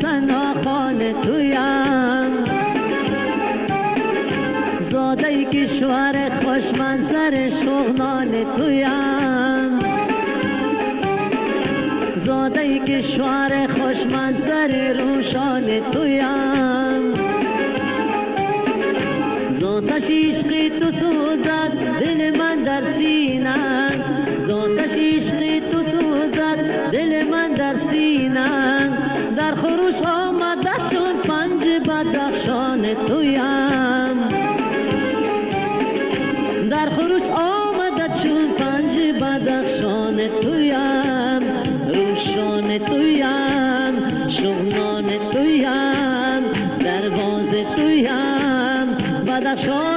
ثناخوان تویم. زاده کشور خوشمنظر شغلان تویم. زاده کشور خوشمنظر روشان تویم. زاتش عشقی تو سوزد دل من در سینه، زاتش عشقی تو سوزد دل من در سینه. در خروش آمده چون پنج بدخشان تویم. در خروش آمده چون پنج بدخشان تویم. روشان تویم، شغلان تویم، درواز تویم، بدخشان.